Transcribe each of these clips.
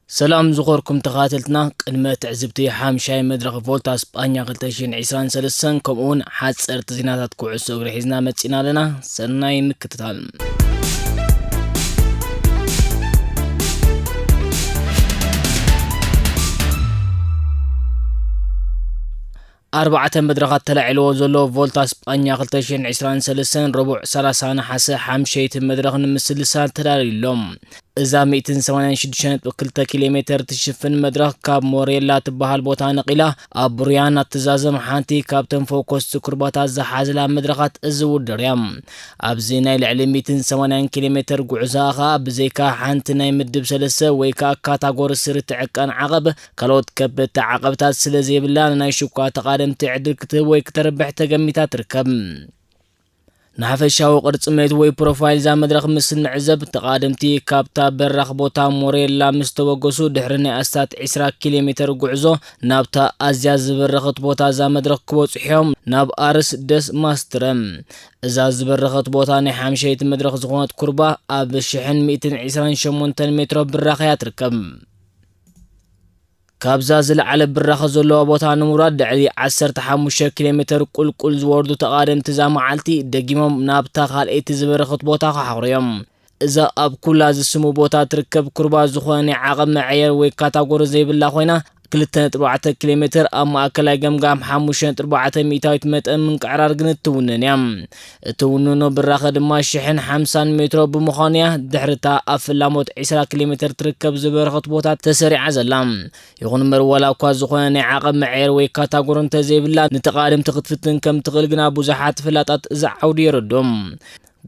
ሰላም ዝኾርኩም ተኸታተልትና፣ ቅድመ ትዕዝብቲ ሓምሻይ መድረኽ ቮልታ ስጳኛ ክልተ ሽሕን ዕስራን ሰለስተን ከምኡውን ሓጸርቲ ዜናታት ኩዕሶ እግሪ ሒዝና መጺና ኣለና። ሰናይ ምክትታል። ኣርባዕተ መድረኻት ተላዒልዎ ዘሎ ቮልታ ስጳኛ ክልተ ሽሕን ዕስራን ሰለስተን ረቡዕ ሰላሳ ነሓሰ ሓምሸይቲ መድረኽ ንምስልሳል ተዳልዩ ኣሎ። እዛ ሚእትን ሰማንያን ሽዱሽተ ነጥቢ ክልተ ኪሎ ሜተር ትሽፍን መድረኽ ካብ ሞሬላ ትበሃል ቦታ ነቒላ ኣብ ቡርያና ትዛዘም ሓንቲ ካብተን ፎኮስቲ ኩርባታት ዝሓዘላ መድረኻት እዚ ውድድር እያ። ኣብዚ ናይ ልዕሊ ሚእትን ሰማንያን ኪሎ ሜተር ጉዕዞኣ ኸኣ ብዘይካ ሓንቲ ናይ ምድብ ሰለስተ ወይ ከኣ ካታጎሪ ስሪ ትዕቀን ዓቐብ ካልኦት ከበድቲ ዓቐብታት ስለ ዘይብላ ንናይ ሽኳ ተቓደምቲ ዕድል ክትህብ ወይ ክተርብሕ ተገሚታ ትርከብ። ንሓፈሻዊ ቅርጺ መሬት ወይ ፕሮፋይል እዛ መድረኽ ምስ እንዕዘብ፣ ተቓደምቲ ካብታ በራኽ ቦታ ሞሬላ ምስ ተበገሱ፣ ድሕሪ ናይ ኣስታት ዕስራ ኪሎ ሜተር ጉዕዞ ናብታ ኣዝያ ዝበረኸት ቦታ እዛ መድረኽ ክበጽሑ እዮም፣ ናብ ኣርስ ደስ ማስትረ። እዛ ዝበረኸት ቦታ ናይ ሓምሸይቲ መድረኽ ዝኾነት ኩርባ ኣብ ሽሕን ሚእትን ዕስራን ሸሞንተን ሜትሮ ብራኸ እያ ትርከብ። ካብዛ ዝለዓለ ብራኸ ዘለዋ ቦታ ንምውራድ ልዕሊ ዓሰርተ ሓሙሽተ ኪሎ ሜተር ቁልቁል ዝወርዱ ተቓደምቲ እዛ መዓልቲ ደጊሞም ናብታ ካልኣይቲ ዝበረኸት ቦታ ክሓኽሩ እዮም። እዛ ኣብ ኩላ ዝስሙ ቦታ ትርከብ ኩርባ ዝኾነ ናይ ዓቐብ መዐየር ወይ ካታጎሪ ዘይብላ ኮይና፣ ክልተ ነጥቢ ኣርባዕተ ኪሎ ሜተር ኣብ ማእከላይ ገምጋም ሓሙሽተ ነጥቢ ኣርባዕተ ሚእታዊት መጠን ምንቅዕራር ግን እትውንን እያ። እትውንኖ ብራኸ ድማ ሽሕን ሓምሳን ሜትሮ ብምዃኑ እያ ድሕርታ ኣብ ፍላሞት ዕስራ ኪሎ ሜተር ትርከብ ዝበረኸት ቦታ ተሰሪዓ ዘላ። ይኹን እምበር ዋላ እኳ ዝኾነ ናይ ዓቐብ መዐየር ወይ ካታጎሪ እንተዘይብላ ንተቓደምቲ ክትፍትን ከም ትኽእል ግና ብዙሓት ፈላጣት እዚ ዓውዲ የረድኦም።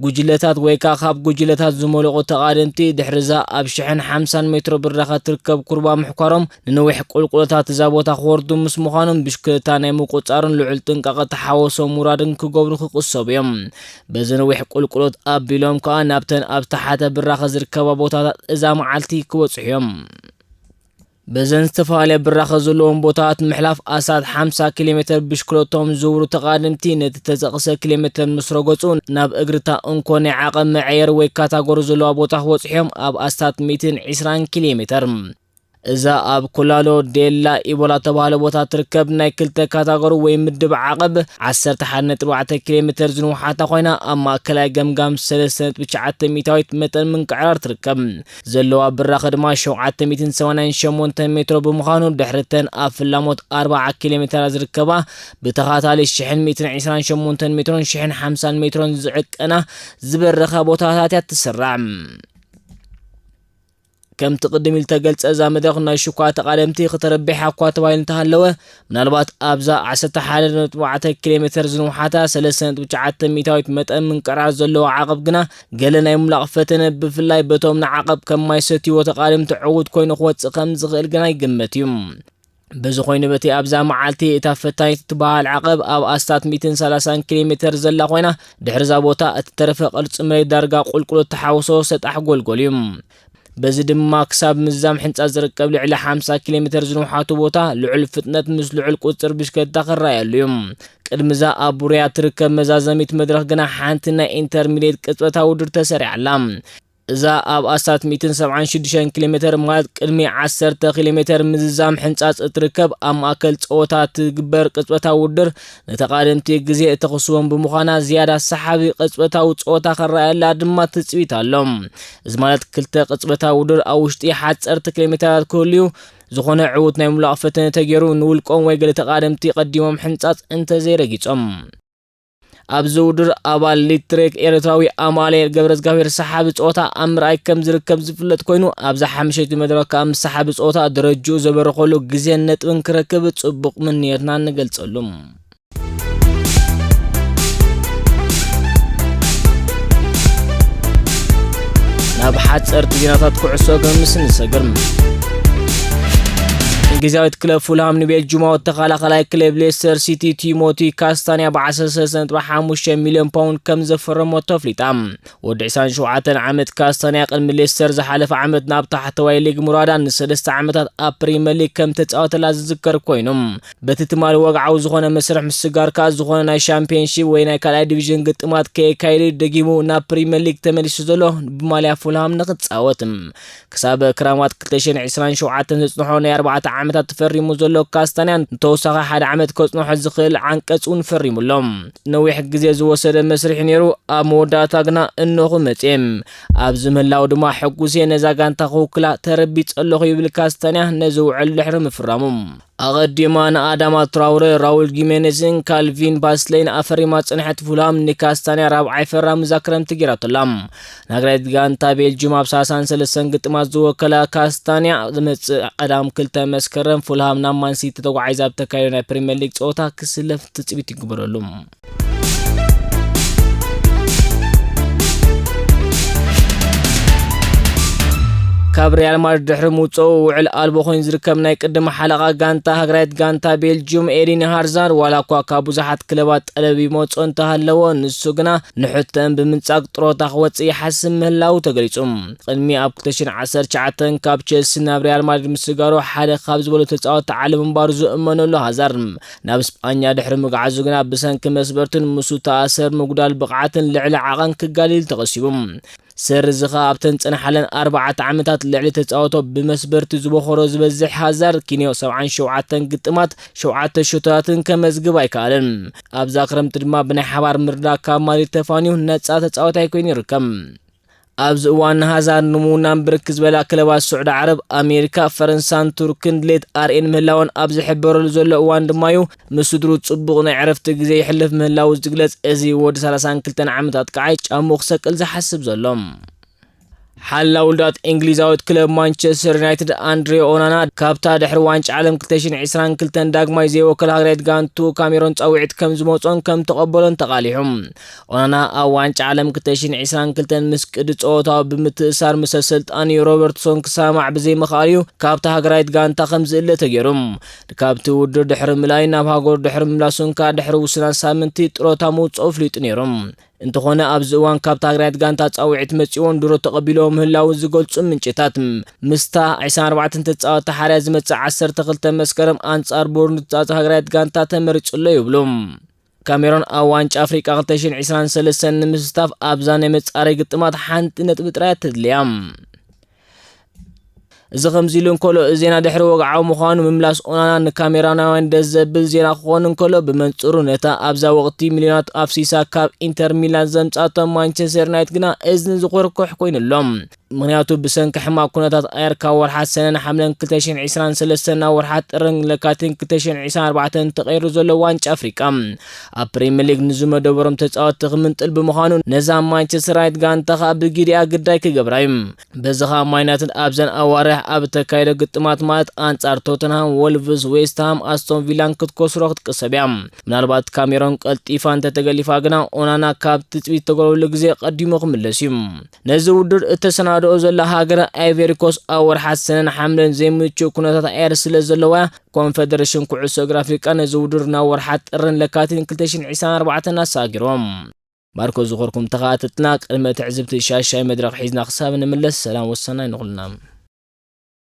ጉጅለታት ወይ ከኣ ካብ ጉጅለታት ዝመለቑ ተቓደምቲ ድሕሪ እዛ ኣብ ሽሕን ሓምሳን ሜትሮ ብራኸ ትርከብ ኩርባ ምሕኳሮም ንነዊሕ ቁልቁለታት እዛ ቦታ ክወርዱ ምስ ምዃኖም ብሽክለታ ናይ ምቁጻርን ልዑል ጥንቃቐ ተሓወሶ ምውራድን ክገብሩ ክቕሰቡ እዮም። በዚ ነዊሕ ቁልቁሎት ኣቢሎም ከኣ ናብተን ኣብ ታሕተ ብራኸ ዝርከባ ቦታታት እዛ መዓልቲ ክበጽሑ እዮም። በዘን ዝተፈላለያ ብራኸ ዘለዎም ቦታታት ምሕላፍ ኣስታት ሓምሳ ኪሎ ሜተር ብሽክለቶም ዝዝውሩ ተቓደምቲ ነቲ ተጠቕሰ ኪሎ ሜተር ምስ ረገጹ ናብ እግርታ እንኮ ናይ ዓቐብ መዐየሪ ወይ ካታጎሪ ዘለዋ ቦታ ክበጽሑ እዮም ኣብ ኣስታት ሚእትን ዕስራን ኪሎ ሜተር። እዛ ኣብ ኮላሎ ዴላ ኢቦላ ተባህለ ቦታ ትርከብ ናይ ክልተ ካታጎሪ ወይ ምድብ ዓቐብ ዓሰርተ ሓደ ነጥቢ ኣርባዕተ ኪሎ ሜተር ዝንውሓታ ኮይና ኣብ ማእከላይ ገምጋም ሰለስተ ነጥቢ ትሽዓተ ሚእታዊት መጠን ምንቅዕራር ትርከብ። ዘለዋ ብራኸ ድማ ሸውዓተ ሚእትን ሰማንያን ሸሞንተን ሜትሮ ብምዃኑ ድሕርተን ኣብ ፍላሞት ኣርባዓ ኪሎ ሜተራት ዝርከባ ብተኻታሊ ሽሕን ሚእትን ዕስራን ሸሞንተን ሜትሮን ሽሕን ሓምሳን ሜትሮን ዝዕቀና ዝበረኻ ቦታታት እያ ትስራዕ። ከምቲ ቅድም ኢሉ ተገልጸ እዛ መድረኽ ናይ ሽኳ ተቓደምቲ ክተረብሕ እኳ ተባሂሉ እንተሃለወ ምናልባት ኣብዛ ዓሰርተ ሓደ ነጥቢ ኣርባዕተ ኪሎ ሜተር ዝንውሓታ ሰለስተ ነጥቢ ትሽዓተ ሚእታዊት መጠን ምንቅራር ዘለዎ ዓቐብ ግና ገለ ናይ ምምላቕ ፈተነ ብፍላይ በቶም ንዓቐብ ከማይ ሰትይዎ ተቓደምቲ ዕዉት ኮይኑ ክወጽእ ከም ዝኽእል ግና ይግመት እዩ። በዚ ኮይኑ በቲ ኣብዛ መዓልቲ እታ ፈታኒት እትበሃል ዓቐብ ኣብ ኣስታት ሚእትን ሰላሳን ኪሎ ሜተር ዘላ ኮይና ድሕሪ እዛ ቦታ እትተረፈ ቅርጺ መሬት ዳርጋ ቁልቁለት ተሓውሶ ሰጣሕ ጎልጎል እዩ። በዚ ድማ ክሳብ ምዝዛም ሕንጻ ዝርከብ ልዕሊ ሓምሳ ኪሎ ሜተር ዝንውሓቱ ቦታ ልዑል ፍጥነት ምስ ልዑል ቁጽር ብሽክለታ ክረኣየሉ እዩ። ቅድሚ እዛ ኣብ ቡርያ ትርከብ መዛዘሚት መድረኽ ግና ሓንቲ ናይ ኢንተርሚድየት ቅጽበታዊ ውድድር ተሰሪዓ ኣላ። እዛ ኣብ ኣስታት ሚእትን ሰብዓን ሽዱሽተን ኪሎ ሜተር ማለት ቅድሚ ዓሰርተ ኪሎ ሜተር ምዝዛም ሕንጻጽ እትርከብ ኣብ ማእከል ጸወታ ትግበር ቅጽበታዊ ውድድር ንተቓደምቲ ግዜ እተኽስቦም ብምዃና ዝያዳ ሰሓቢ ቅጽበታዊ ጸወታ ክረኣየላ ድማ ትጽቢት ኣሎ። እዚ ማለት ክልተ ቅጽበታዊ ውድድር ኣብ ውሽጢ ሓጸርቲ ኪሎ ሜተራት ክህልዩ ዝኾነ ዕዉት ናይ ምምላቕ ፈተነ ተገይሩ ንውልቆም ወይ ገለ ተቓደምቲ ቀዲሞም ሕንጻጽ እንተዘይረጊጾም። ኣብዚ ውድድር ኣባል ሊትሬክ ኤርትራዊ ኣማኑኤል ገብረዝጋብሔር ሰሓቢ ጸወታ ኣብ ምርኣይ ከም ዝርከብ ዝፍለጥ ኮይኑ ኣብዛ ሓምሸይቲ መድረኽ ከኣ ምስ ሰሓቢ ጸወታ ደረጅኡ ዘበረኸሉ ግዜን ነጥብን ክረክብ ጽቡቕ ምንዮትና ንገልጸሉ። ናብ ሓጸርቲ ዜናታት ኩዕሶ እግሪ ምስ ንሰግር እንግሊዛዊት ክለብ ፉልሃም ንቤልጁማዊ ተኸላኸላይ ክለብ ሌስተር ሲቲ ቲሞቲ ካስታንያ ብ ዓሰርተ ሰለስተ ነጥቢ ሓሙሽተ ሚልዮን ፓውንድ ከም ዘፈረመቶ ኣፍሊጣ። ወዲ ዕስራን ሸውዓተን ዓመት ካስታንያ ቅድሚ ሌስተር ዝሓለፈ ዓመት ናብ ታሕተዋይ ሊግ ምውራዳ ንሰለስተ ዓመታት ኣብ ፕሪምየር ሊግ ከም ተጻወተላ ዝዝከር ኮይኑ፣ በቲ ትማሊ ወግዓዊ ዝኾነ መስርሕ ምስጋር ከኣ ዝኾነ ናይ ሻምፒዮንሺፕ ወይ ናይ ካልኣይ ዲቪዥን ግጥማት ከየካየደ ደጊሙ ናብ ፕሪምየር ሊግ ተመሊሱ ዘሎ ብማልያ ፉልሃም ንኽጻወት። ክሳብ ክራማት ክልተ ሽሕን ዕስራን ሸውዓተን ዘጽንሖ ናይ ኣርባዕተ ዓመታት ተፈሪሙ ዘሎ ካስታንያን ንተወሳኺ ሓደ ዓመት ከጽንሖ ዝኽእል ዓንቀጽ እውን ፈሪሙ ኣሎ። ነዊሕ ግዜ ዝወሰደ መስርሕ ነይሩ፣ ኣብ መወዳእታ ግና እንሆ መጽኤ። ኣብዚ ምህላው ድማ ሕጉስ እየ፣ ነዛ ጋንታ ክውክላ ተረቢጸ ኣለኹ ይብል ካስታንያ ነዚ ውዕል ድሕሪ ምፍራሙ። ኣቐዲማ ንኣዳማ ትራውረ፣ ራውል ጊሜኔዝን ካልቪን ባስሌን ኣፈሪማ ጽንሐት ፉልሃም ንካስታንያ ራብዓይ ፈራሚ እዛ ክረምቲ ገይራቶ ኣላ። ናግራይት ጋንታ ቤልጅዩም ኣብ ሰላሳን ሰለስተን ግጥማት ዝወከላ ካስታንያ ዝመጽእ ቀዳም ክልተ መስከረም ፉልሃም ናብ ማንሲቲ ተጓዒዛ ኣብ ተካይዶ ናይ ፕሪምየር ሊግ ጸወታ ክስለፍ ትጽቢት ይግበረሉ። ካብ ሪያል ማድሪድ ድሕሪ ምውፅኡ ውዕል ኣልቦ ኮይኑ ዝርከብ ናይ ቅድም ሓለቓ ጋንታ ሃገራዊት ጋንታ ቤልጅዩም ኤዲን ሃርዛርድ ዋላ እኳ ካብ ብዙሓት ክለባት ጠለብ ይመፅኦ እንተሃለዎ ንሱ ግና ንሕቶን ብምንጻግ ጥሮታ ክወጽእ ይሓስብ ምህላዉ ተገሊጹ። ቅድሚ ኣብ ክልተ ሽሕን ዓሰርተ ትሽዓተን ካብ ቸልሲ ናብ ሪያል ማድሪድ ምስጋሩ ሓደ ካብ ዝበሉ ተጻወትቲ ዓለም ምንባሩ ዝእመነሉ ሃዛርድ ናብ ስጳኛ ድሕሪ ምግዓዙ ግና ብሰንኪ መስበርትን ምስኡ ተኣሰር ምጉዳል ብቕዓትን ልዕሊ ዓቐን ክጋልል ተቐሲቡ። ሰር እዚ ኸኣ ኣብተን ዝጸንሓለን ኣርባዕተ ዓመታት ልዕሊ ተጻወቶ ብመስበርቲ ዝበኾሮ ዝበዝሕ ሃዛርድ ኪንዮ ሰብዓን ሸውዓተን ግጥማት ሸውዓተ ሸቶታትን ከመዝግብ ኣይከኣለን። ኣብዛ ክረምቲ ድማ ብናይ ሓባር ምርዳእ ካብ ማድሪድ ተፋንዩ ነጻ ተጻዋታይ ኮይኑ ይርከብ። ኣብዚ እዋን ንሃዛርድ ንምውናን ብርክ ዝበላ ክለባት ስዑዲ ዓረብ፣ ኣሜሪካ፣ ፈረንሳን ቱርክን ድሌት ኣርእየን ምህላወን ኣብ ዝሕበረሉ ዘሎ እዋን ድማ'ዩ ምስ ስድሩ ጽቡቕ ናይ ዕረፍቲ ግዜ የሕልፍ ምህላዉ ዝግለጽ እዚ ወዲ ሰላሳን ክልተን ዓመታት ከኣ ጫምኡ ክሰቅል ዝሓስብ ዘሎ። ሓላ ውልዳት እንግሊዛዊት ክለብ ማንቸስተር ዩናይትድ ኣንድሬ ኦናና ካብታ ድሕሪ ዋንጫ ዓለም ክልተ ሽሕን ዕስራን ክልተን ዳግማይ ዘይወከል ሃገራዊት ጋንቱ ካሜሮን ጻውዒት ከም ዝመጾን ከም ተቐበሎን ተቓሊሑ። ኦናና ኣብ ዋንጫ ዓለም ክልተ ሽሕን ዕስራን ክልተን ምስ ቅዲ ጸወታኡ ብምትእሳር ምስ ኣሰልጣኒኡ ሮበርትሶን ክሰማማዕ ብዘይምኽኣሉ'ዩ ካብታ ሃገራዊት ጋንታ ከም ዝእለ ተገይሩ። ካብቲ ውድድር ድሕሪ ምላዩ ናብ ሃገሩ ድሕሪ ምምላሱን ከኣ ድሕሪ ውሱናት ሳምንቲ ጥሮታ ምውጽኦ ኣፍሊጡ ነይሩ። እንተኾነ ኣብዚ እዋን ካብታ ሃገራዊት ጋንታ ጻውዒት መጺእዎን ድሮ ተቐቢልዎ ምህላዉ ዝገልጹ ምንጭታት፣ ምስታ ዕስራን ኣርባዕተን ተጻወትቲ ሓርያ ዝመጽእ ዓሰርተ ክልተ መስከረም ኣንጻር ቡሩንዲ ዝጻወት ሃገራዊት ጋንታ ተመሪጹ ኣሎ ይብሉ። ካሜሮን ኣብ ዋንጫ ኣፍሪቃ ክልተ ሽሕን ዕስራን ሰለስተን ንምስታፍ ኣብዛ ናይ መጻረይ ግጥማት ሓንቲ ነጥቢ ጥራይ እያ ተድልያ። እዚ ከምዚ ኢሉ እንከሎ፣ እዚ ዜና ድሕሪ ወግዓዊ ምዃኑ ምምላስ ኦናና ንካሜራናውያን ደስ ዘብል ዜና ክኾን እንከሎ፣ ብመንጽሩ ነታ ኣብዛ ወቕቲ ሚልዮናት ኣፍሲሳ ካብ ኢንተር ሚላን ዘምጻቶም ማንቸስተር ዩናይትድ ግና እዝኒ ዝኾርኩሕ ኮይኑሎም። ምኽንያቱ ብሰንኪ ሕማቕ ኩነታት ኣየር ካብ ወርሓት ሰነን ሓምለን ክልተ ሽሕን ዕስራን ሰለስተን ናብ ወርሓት ጥርን ለካቲትን ክልተ ሽሕን ዕስራን ኣርባዕተን ተቐይሩ ዘሎ ዋንጫ ኣፍሪቃ ኣብ ፕሪምየር ሊግ ንዝመደበሮም ተጻወትቲ ክምንጥል ብምዃኑ ነዛ ማንቸስተር ዩናይትድ ጋንታ ከኣ ብጊዲኣ ግዳይ ክገብራ እዩ። በዚ ኸኣ ማን ዩናይትድ ኣብዘን ኣዋርሕ ኣብ እተካየዶ ግጥማት ማለት ኣንጻር ቶተንሃም፣ ወልቭስ፣ ዌስትሃም፣ ኣስቶን ቪላን ክትከስሮ ክትቅሰብ እያ። ምናልባት ካሜሮን ቀልጢፋ እንተተገሊፋ ግና ኦናና ካብ ትጽቢት ዝተገብረሉ ግዜ ቀዲሙ ክምለስ እዩ። ነዚ ውድድር እተሰናድኦ ዘላ ሃገር ኣይቨሪ ኮስት ኣብ ወርሓት ሰነን ሓምለን ዘይምቹእ ኩነታት ኣየር ስለ ዘለዋ ኮንፈደረሽን ኩዕሶ እግሪ ኣፍሪቃ ነዚ ውድድር ናብ ወርሓት ጥርን ለካቲትን ክልተ ሽሕን ዕስራን ኣርባዕተን ኣሰጋጊሮም። ማርኮ ዝኾርኩም ተኸታተልትና ቅድመ ትዕዝብቲ ሻሻይ መድረኽ ሒዝና ክሳብ ንምለስ ሰላም ወሰናይ ንኹልና።